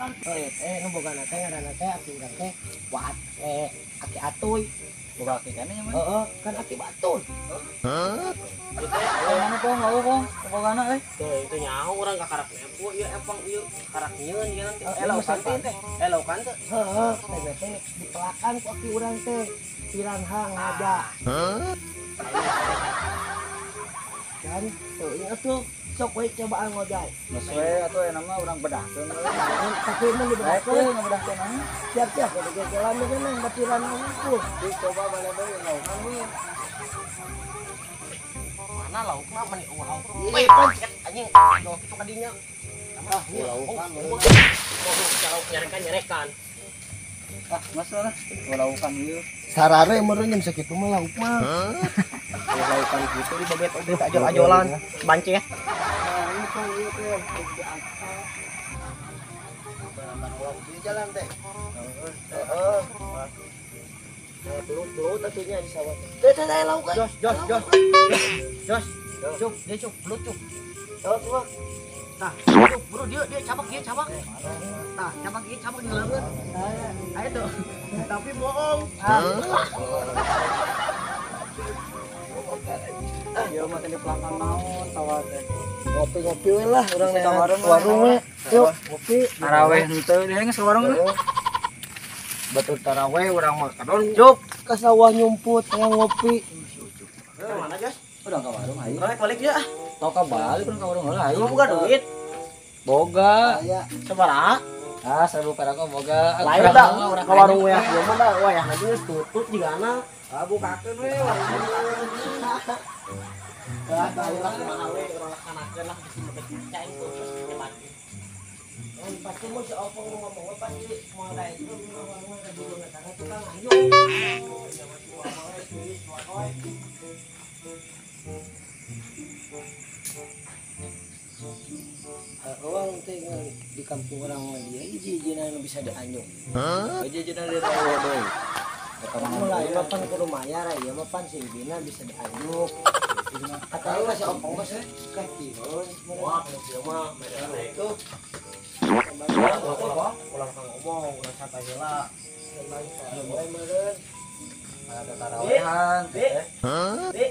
Pelakan. Nu bogana teh ngaranna teh aki urang teh waat aki atuy. Boga aki kana nya mah. Heeh, kan aki batur. Hah? Mana pong lauk pong bogana euy. Tuh itu nyaho urang ka karak nempo ieu empang ieu karak nyieun ieu nanti. Laukan teh. Laukan teh. Heeh, teh teh dipelakan ku aki urang teh. Piranha ngaja. Hah? Kan tuh ieu tuh sok we cobaan ngojay. Geus we atuh aya nama urang bedahkeun. Tapi mun dibedahkeun ngabedahkeun anu. Siap-siap kudu gegelan deui mah piranha unggul. Dicoba bale deui laukan we. Mana laukna mani eueuh lauk. Weh, anjing. Lauk kitu ka dinya. Ah, laukan. Lauk nyarekan-nyarekan. Ah, masalah. Laukan ieu. Sarare meureun jam sakitu mah lauk mah. Laukan kitu di babet oge ajol-ajolan bancet. Nah, ini pong ieu teh diangkat. Di jalan teh. Heeh. Nah, belut-belut atunya di sawah. Teh teh lauk. Jos jos jos. Jos. Cuk, dia cuk, belut cuk. Lauk mah. Tah, cuk, bro dia cabak dia cabak. Tah, cabak dia cabak di leungeun. Ayo tuh. Tapi bohong. Ieu mah teh dipelakan naon sawah teh. Ngopi-ngopi we lah urang ka warung warung we. Yuk, ngopi. Taraweh henteu deui geus ka warung. Batur taraweh urang mah kadon. Cuk, ka sawah nyumput yang ngopi. Mana, Jos? Urang ka warung ayo. Balik balik ya. Tau ka balik urang ka warung heula ayo. Boga duit. Boga. Aya. Sabaraha? Ah, 1000 perak mah boga. Lain dah ka warung we ieu mah da wayah nanti geus tutup jigana. Ah, bukakeun we warung. Lah, balik lah kumaha we urang laksanakeun lah bisi make cai terus depan. Pasti mau si Opong ngomong pasti mau ada itu warung ada di tangan tukang anjung. Orang teh di kampung orang mah dia hiji-hijina nu bisa dianjung. Hiji-hijina dia tahu deui. Mulai mah pan kudu mayar ieu mah pan si hijina bisa dianjuk. Kata lu si Opong mah katiheun. Wah, ieu mah mere tuh. Ulang kang ngomong, ulang santai heula. Meureun. Ada tarawehan teh. Bi.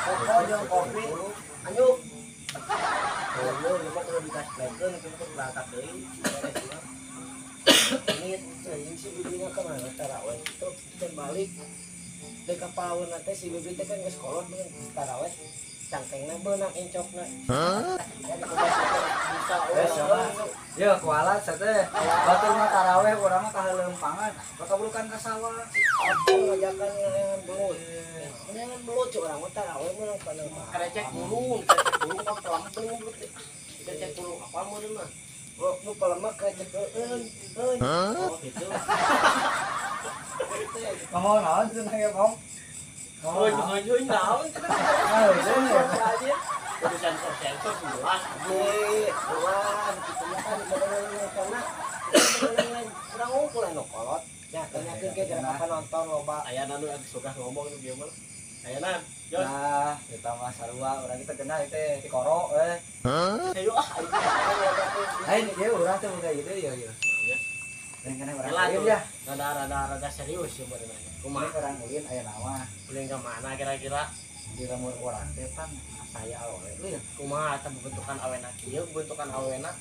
Kopi jeung kopi. Anjuk. Oh, ieu mah kudu dikasihkeun kudu berangkat deui. Ini euy si bibinya kemana taraweh itu dan balik deui ka pauna teh si bibi teh kan geus kolot beunang taraweh cangkengna beunang encokna. Hah? Bisa Yo kualat teh. Batur mah taraweh urang mah kahaleumpangan, bakabulukan ka sawah. Aku ngajakan ngayangan belut. Ngayangan belut cuk urang mah taraweh meunang panang. Krecek burung kan pelamak beunang belut. Krecek burung apa meureun mah? Oh, nu pelamak krecek eueun. Oh, gitu. Ngomong naon cenah ya, Bang? Oh, jangan naon cenah. Kudu sensor-sensor jelas. Wah, kitu mah kan karena urang unggul anu kolot. Ya, tanyakeun ke gara apa nonton loba. Aya nu suka ngomong nu bieu mah. Ayana, Jos. Nah, eta mah sarua urang kita kenal teh ti koro eh. Ayo ah. Lain ieu urang teh boga ieu ya ieu. Lain kana urang ulin ya. Rada serius ya meureun. Kumaha urang ulin aya nawa. Ulin ka mana kira-kira? Di lembur urang teh pan saya awewe lu ya. Kumaha eta bentukan awena kieu, bentukan awena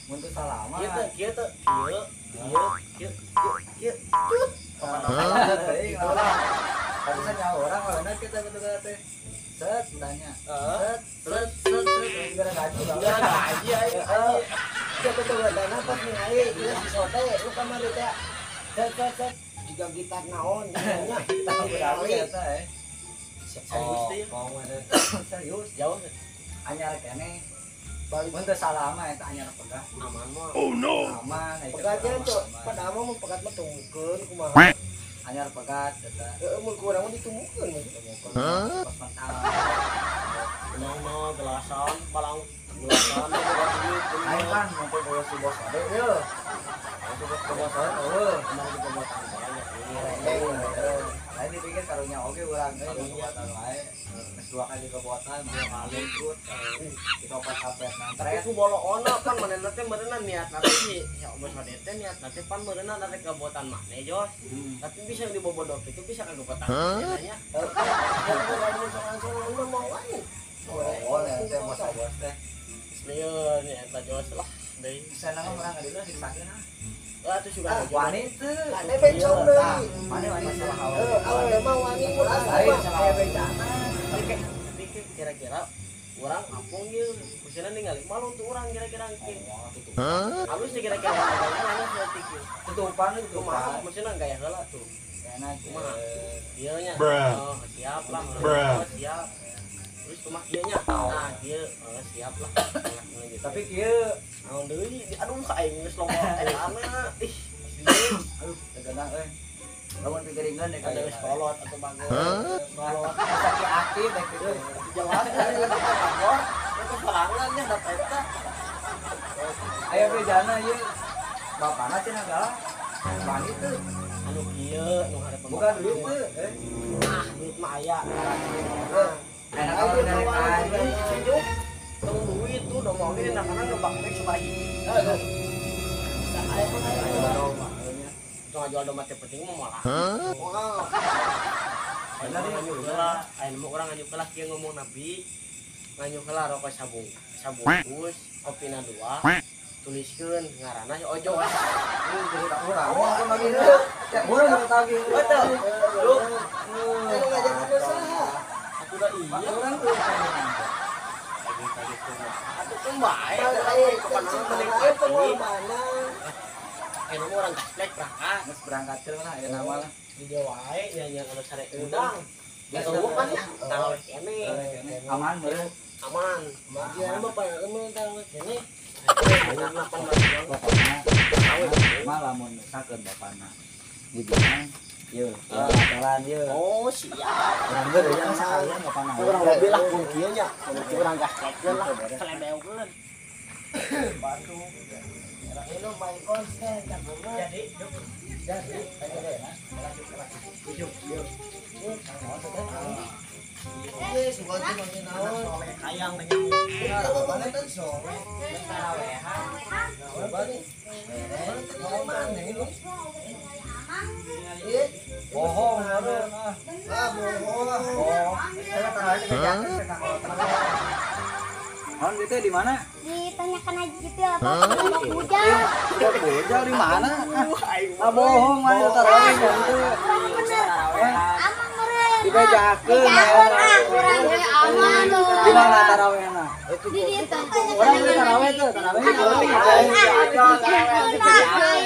mun teu salama. Kieu teh, kieu teh, kieu, kieu, kieu, kieu. Tut. Tapi saya nyawa orang awena kita betul teh. Set tanya. Set set set set gara gaji. Gara gaji ayo. Kita tuh dana pas ningali ieu si sote lu kamari teh. Set set set juga gitar naon nya. Kita eta eh. Serius teh. Serius jauh. Anyar keneh. Mun teu salama eta anyar pegat. Aman mah. Oh no. Aman eta. Pegatnya tuh padahal mah pegat mah tumukeun kumaha. Anyar pegat eta. Heeh mun ku urang mah ditumukeun mah ditumukeun. Pas mental. Nong gelasan balang gelasan Aing kan mun teu boga si bos ade yeuh. Mun teu bos ade eueuh, kemarin di pembuatan banyak. Lain dipikir karunya Karunya oge urang ge kekuatan wae. Geus dua kali kekuatan, dua kali ikut. Dicopot HP nantret. Ku boloona pan manehna teh meureunna niatna teh si Om Sode teh niatna teh pan meureunna rek kabotan maneh Jos. Tapi bisa dibobodo itu bisa kabotan maneh nya. Heeh, mau wae. Oh, teh masa bos teh. Lieur nya eta Jos lah deui. Sana mah urang ngadilna siksakeun ah. Wah, itu sudah wani teu. Ane bencong deui. Mane wani masalah awewe. Awewe mah wani mun lain salah bencana. Tapi kira-kira urang apung ieu. Maksudna ningali malu tuh urang kira-kira engke. Halus teh kira-kira halus leutik ieu. Tutupan tutupan. Maksudna gaya heula tuh. Enak. Kumaha? Ieu nya. Oh, siap lah. Oh, siap. Terus kumaha ieu nya? Nah, ieu siap lah. Tapi kieu naon deui? Aduh, aing geus loba ayeuna. Ih, aduh, tegenang euy. Lamun pikiringan deh ada geus kolot atau bagor. Kolot sakit aktif deh kieu. Jelas euy bagor. Itu sorangan nya da eta. Aya bejana ieu. Bapana cenah galak. Wani teu. Anu kieu nu harepan. Bukan duit teu, eh. Ah, duit mah aya. Enak kalau dari aja. Tong duit tuh udah mau ini nak-nak ngebak nek sebayi. Aya mah aya. Tong jual domba teh penting mah moal. Moal. Bener heula, aya mah urang nganyuk heula kieu ngomong nabi. Nganyuk heula rokok sabung, sabungkus, kopina dua. Tuliskeun ngaranna si Ojo. Ini cerita urang. Oh, bagi heula. Urang nu tagih. Betul. Lu anu ngajakan saha? Atuh da iya urang tuh. Atuh teh bae. Pengorbanan. Ayeuna mah urang gaslek berangkat. Geus berangkat lah ayeuna mah lah. Di dieu wae nya anu sare udang. Tunggu kan ya. Tarawih kene. Aman meureun. Aman. Iya mah payakeun tarawih kene. Pokokna mah lamun misalkeun bapana dibilang ieu aturan ieu. Oh, siap. Urang ge deui sakalian bapana. Urang lebih lah kun kieu nya. Urang gaskeun lah. Selebeokeun. Batu. Ini main konsen cakep. Jadi, jadi Ujuk, ieu. Ieu sugan teh mangke naon? Soleh hayang teh nyamuk. Mana teh soleh? Tarawehan. Mana ini? Iya, bohong meureun ah. Ah, bohong. Bohong. Saya tarawih teh jaket teh Naon itu di mana? Ditanyakan aja gitu ya, apa bujal. Bujal di mana? Ah, bohong mah tarawih gitu. Kurang bener. Amang meureun. Dibejakeun. Kurang ge aman. Di mana tarawihna? Di dieu tanyakan. Urang teh tarawih teh, tarawih.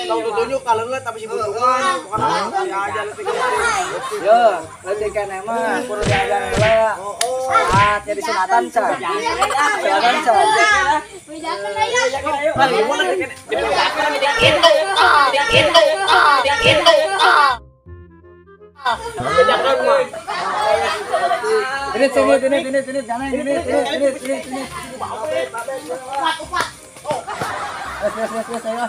Tong tutunjuk ka leungeut tapi si buntungan. Pokona diajar leutik. Yo, leutik keneh mah kudu diajar heula. Salat jadi sunatan can. Sunatan can. Bejakeun aya. Ayo, dibejakeun dikitu. Dikitu. Dikitu. Bejakeun mah. Ini sini ini ini ini jangan ini ini ini ini ini. Upat. Wes wes wes ayo.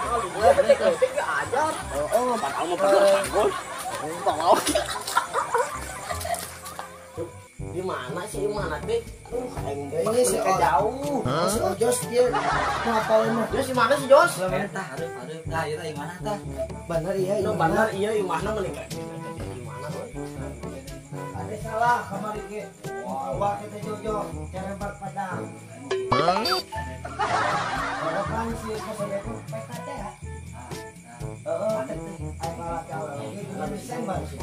Ajar. Oh, padahal mah bener sanggul. Di mana sih di mana teh? Aing ini si jauh. Si Ojos dia ngapalin mah. Jos di mana sih Jos? Tah, aduh, aduh. Tah, ieu tah mana tah? Bener iya, bener iya di mana menikah? Di mana euy? Ada salah kamari ge. Wah, kita jojo, cerempat padang. Kan si Kosodeku PKT ya. Heeh, aing lalaki awewe ge bulan Desember sih.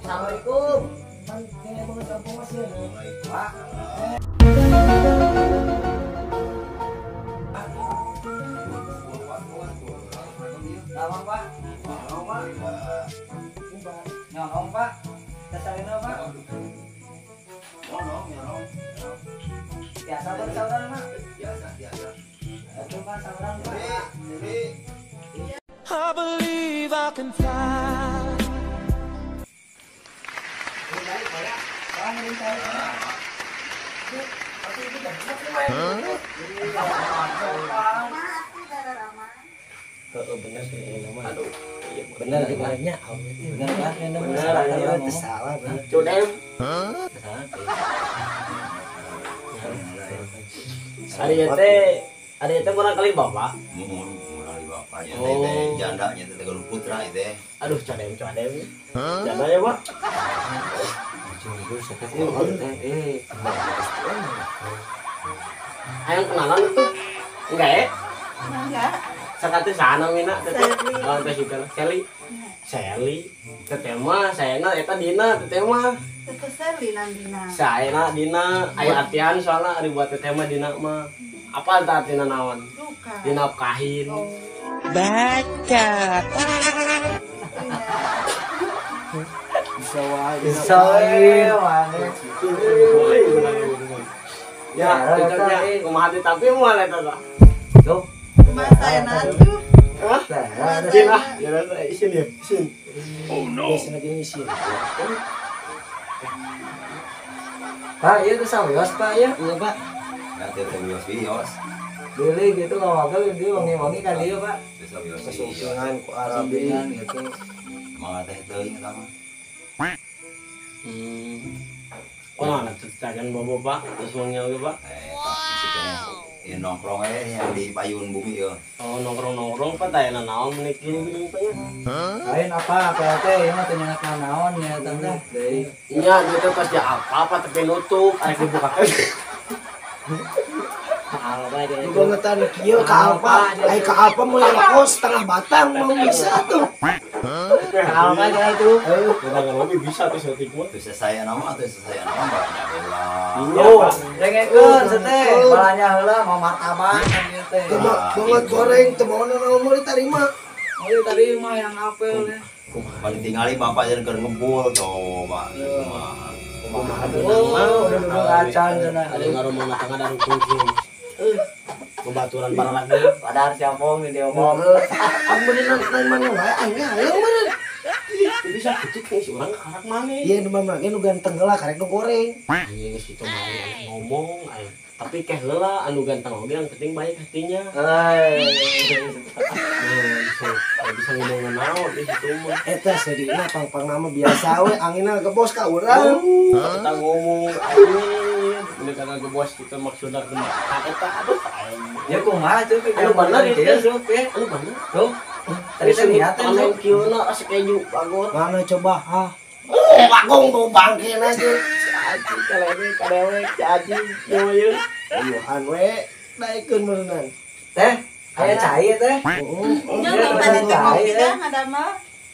Assalamualaikum. Kan kene banget kampung masih ya. Pak. Lawang Pak. Lawang Pak. Nyolong Pak. Tesalina Pak. Nyolong, nyolong. Biasa Pak sauran Pak. Biasa, biasa. Itu Pak sauran Pak. Jadi I believe I can fly. Heeh bener sih nama. Aduh. Bener benernya. Bener kan? Bener teu salah bener. Cudem. Salah. Ari teh kurang kali bapak. Muhun kurang kali bapak nya teh janda nya teh gaduh putra teh. Aduh cadem cadem. Janda ya, Pak. Hayang kenalan tuh. Enggak ya? Enggak. Sakate sana mina teteh. Oh, teh kitu. Seli. Seli. Teteh mah saena eta dina teteh mah. Teteh Seli nandina. Saena dina aya artian soalna ari buat teteh mah dina mah. Apa tah artina naon? Duka. Dinafkahin. Oh. Baca. Bisa wae. Bisa wae maneh. Ya, cocoknya kumaha tapi moal eta tah. Tuh. Kumaha saena tuh? Hah? Isin ah, ya isin ya, isin. Oh no. Biasana gini isin. Pak, ieu teh sawios Pak ya? Iya, Pak. Ya teh sawios-wios. Beli gitu ngawagel dia wangi-wangi ka dieu, Pak. Teh sawios. Kesumpingan ku Arabian gitu. Mangga teh teuing eta mah. Kumaha atuh cajan bobo Pak, terus wangi oge Pak. Ieu nongkrong we yang di payun bumi ieu. Oh, nongkrong-nongkrong Pak teh naon meuni kieu geuning Pak nya. Lain apa PLT ieu mah teu nyangat naon nya teh deui. Nya duit teh pas dia apa tapi nutup arek dibukakeun. Kebangetan kieu ka apa? Ai ka apa meuli rokok setengah batang mau bisa tuh. Ka apa nya itu? Kebangetan lebih bisa tuh setik mah. Teu sasaya nama atuh sasaya nama banyak heula. Oh, dengekeun seteh, balanya heula mau martabak kan ieu teh. Banget goreng teu maona naon meuli tarima. Meuli tarima yang apel ya. Kumaha ditingali bapak jeung keur ngebul coba kumaha. Kumaha udah duduk acan cenah. Ada ngaromong tengah dari kieu. Kebaturan para lagi. Padahal siapong di diomong. Amun lain mana wae aing hayang meureun. Bisa kitu geus urang karak maneh. Ieu nu mah nu ganteng heula karek nu goreng. Anjing geus kitu mah ngomong aing. Tapi keh heula anu ganteng oge yang penting baik hatinya. Bisa ngomong naon di situ mah. Eta sedihna pang-pang nama biasa we anginna gebos ka urang. Eta ngomong anjing ini karena gebos kita maksudna kumaha eta aduh aing. Ya kumaha cuy anu bener itu cuy. Anu bener. Tuh. Tadi teh niatan anu kieu na asa keju bagor. Mana coba ah. Bagong bau bangke na ge. Si Aji kalewek kadewek si Aji ieu. Uyuhan we daekeun meureunnan. Teh, aya cai teh. Nya tadi teh kopi dah ngadamel.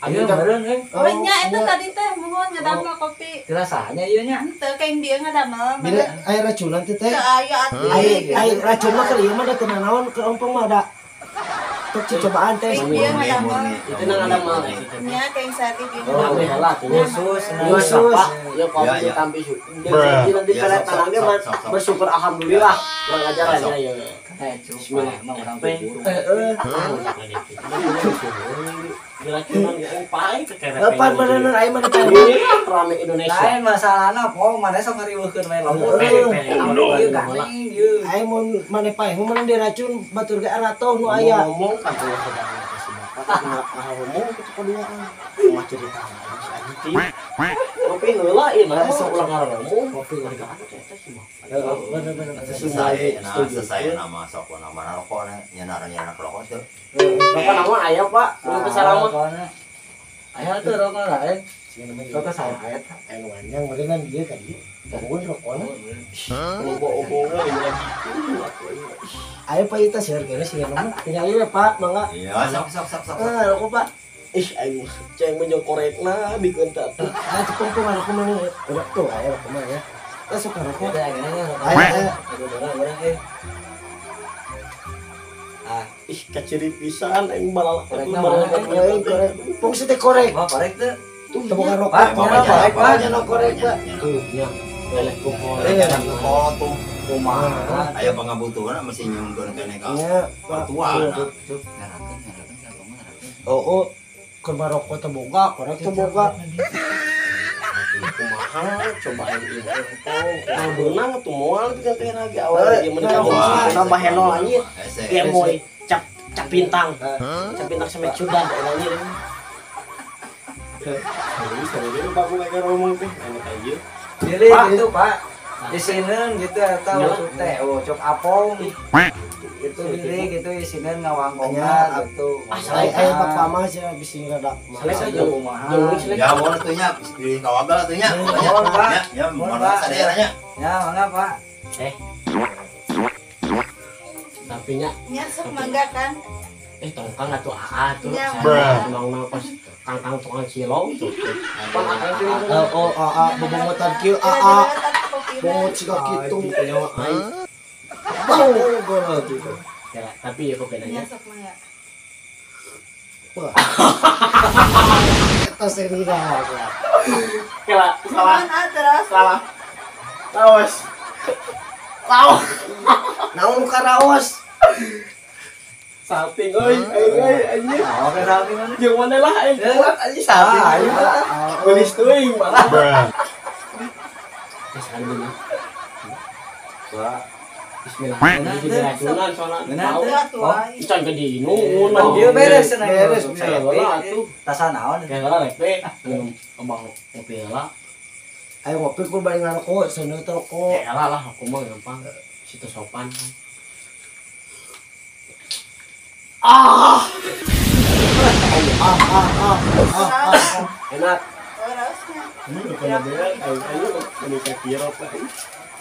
Ieu meureun euy. Oh nya eta tadi teh muhun ngadamel kopi. Jelasanya ieu nya. Henteu keng dieu ngadamel. Bila aya racunan teh teh. Teu aya atuh. Ai racun mah keur ieu mah da teu nanaon keur ompong mah da. Tok cobaan teh. Iya ngadamel. Itu nang ngadamel. Nya keng sari dieu. Khusus khusus. Ya kopi tampi syukur. Nanti kalian ge bersyukur alhamdulillah. Kurang ajar aja ya. Bismillah mah urang buru. Heeh. Diracunan ge pae kekeret. Lepan bener aya mah teh. Rame Indonesia. Lain masalahna pong maneh sok ngariweuhkeun we lembur. Ieu gandeng ieu. Aing mun maneh paeh mun diracun batur ge aratoh nu aya. Ngomong kan tuh saudara si bapak ngomong kitu kaduaan. Kumaha cerita si Aji teh. Kopi heula ieu mah sok ulah ngaromong kopi warga anu teh eta si bapak. Bener bener. Selesai nama sok nama rokok nya nya rokok teh. Rokok nama aya Pak, mun teu salah mah. Aya teu rokok lain. Rokok salah eta. Anu anjang meureunnan ieu ka dieu. Tungguan rokokna. Lobo-obongna ieu lagi. Ayo Pak ieu teh seueur kene sih mah. Tinggal ieu Pak, mangga. Iya, sok sok sok sok. Ah, rokok Pak. Ih, aing ceng menjong korekna dikeun teh. Ah, cepung rokok mah udah tuh aya rokok mah ya. Teh sok rokok. Teh gini rokok. Ayo. Aduh, urang eh. Ah, ih kaciri pisan aing balalak. Korek, korek. Pung teh korek. Wah, korek teh. Tuh boga rokok. Pak, Pak, korek, Pak. Tuh, nya. Leleh ku korek. Tuh. Kumaha? Aya pangabutuhna masih nyungkeun keneh ka. Tua. Oh, keur rokok teh boga, korek teh boga. Kumaha coba aing ieu empong. Kumaha beunang atuh moal gitu teh lagi awal ieu mah nambah henol anjir. Gemoy cap cap Sapintang. Sapintang sampai cudan orangnya. Serius bagus kayak ngomong teh enak aja. Pilih gitu, Pak. Isineun gitu atau teh oh cok apong. Itu pilih gitu isineun ngawangkongan gitu. Ah, saya bapak mah cenah bisi rada. Selesai jauh kumaha. Ya mun atuh nya pilih kawagal atuh nya. Ya mun saderanya. Ya, mangga, Pak. Tapi nya nya sok mangga kan. Tongkang atuh aa tuh. Mang pas kangkang tukang cilok. Oh, aa bobongotan kieu aa. Bongot siga kitu. Bau golol gitu. Ya, tapi ya kok bedanya. Nya sok mangga. Wah. Eta serius. Kela, salah. Salah. Raos. Raos. Naon ka raos? Salting euy, euy anjing. Oke, salting mana? Jeung mana lah aing kuat anjing salting. Geulis teuing malah. Geus bener. Wah. Bismillah. Diracunan soalna. Can ke diinum. Dia beres cenah. Beres atuh. Tasa naon? Kela rek we. Minum ngopi heula. Ayo ngopi ku bari ngarokok, seuneu teh rokok. Kela lah aku mah gampang. Situ sopan. Ah. Enak.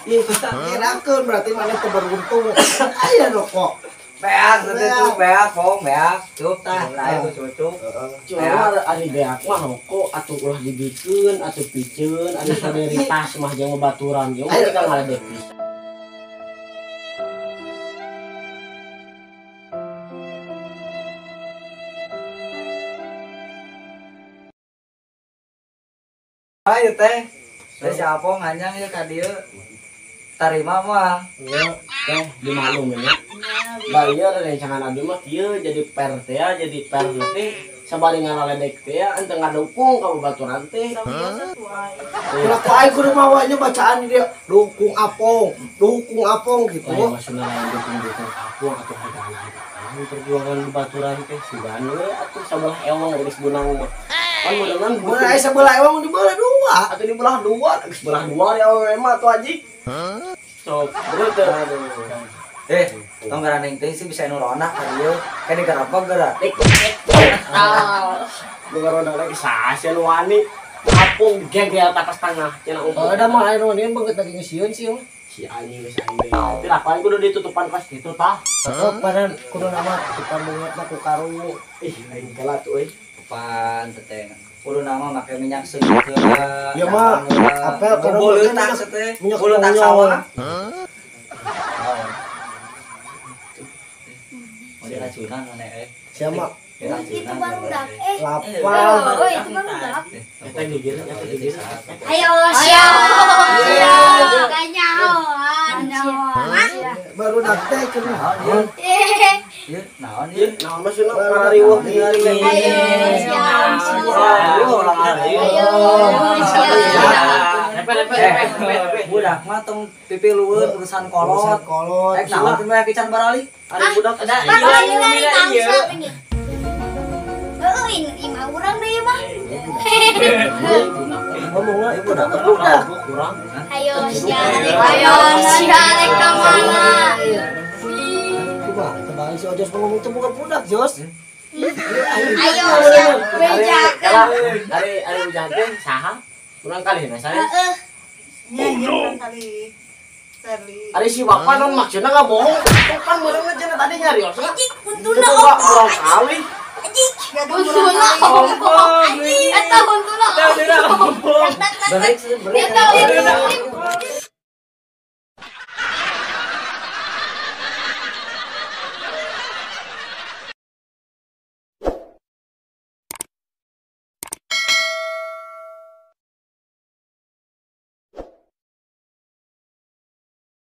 Ih, kirakeun berarti mana teu beruntung. Aya rokok. Beak teh beak, pong beak. Cup tah, lain ku cucuk. Cuma ari beak mah rokok atuh ulah dibikeun atuh piceun anu solidaritas mah jeung babaturan. Jeung kan ngaledek pisan. Ayo teh. Teh si Apong hanyang ieu ka dieu. Tarima mah. Nya teh dimaklum nya. Da ieu rencangan abdi mah kieu jadi per teh jadi per teh sabari ngalaledek teh henteu ngadukung ka babaturan teh. Ulah ku aing kudu mawa nya bacaan dia dukung Apong gitu. Lain maksudna lain dukung Apong atuh hadangan. Perjuangan babaturan teh sugan we atuh sabelah ewang geus bunang mah. Kan mudah-mudahan mun aya sebelah ewang dibelah dua. Atuh dibelah dua, geus belah dua ya awewe mah atuh anjing. Sok, bener teu. Tong garaneng teh sih bisa nu rona ka dieu. Kayak digarapok geura. Ah. Nu garona lagi saha sia nu wani. Apung gegel tapas tengah cenah umpuk. Oh, da mah aya nu wani beungeut lagi ngeusiun sih mah. Si anjing geus aing deui. Tapi lapan kudu ditutupan pas kitu tah. Oh, panan kudu nama tutupan beungeut mah ku karung. Ih, aing kela tuh euy. Tutupan teteh. Kudu nama make minyak seungit heula. Ya mah, apel kudu beuleutang teh. Beuleutang sawah. Mau diracunan mana eh? Siapa? Itu baru dak. Lapar. Oh, itu baru dak. Eta gigir, eta gigir. Ayo siap. Kanyahoan. Baru dak teh kunaon? Ieu naon ieu? Naon maksudna parariweuh ieu. Ayo siap. Ayo siap. Lepe. Budak mah tong pipilueun urusan kolot. Kolot. Rek naon teh mah kican barali? Ari budak ada. Lagi dari tangsa ini. Heeh, ini mah urang deui mah. Ngomongna itu budak. Kurang. Ayo siap. Ayo siap ka mana? Coba tebang si Ojos ngomong itu bukan budak, Jos. Ayo siap bejakeun. Ari ari ujang teh saha? Kurang kali na saya. Heeh. Nya ieu kurang kali. Serli. Ari si bapak non maksudna enggak bohong. Kan meureun cenah tadi nyarios. Anjing, huntuna kurang kali. Anjing, huntuna ongkoh. Anjing, eta huntuna. Berik, berik. Eta huntuna.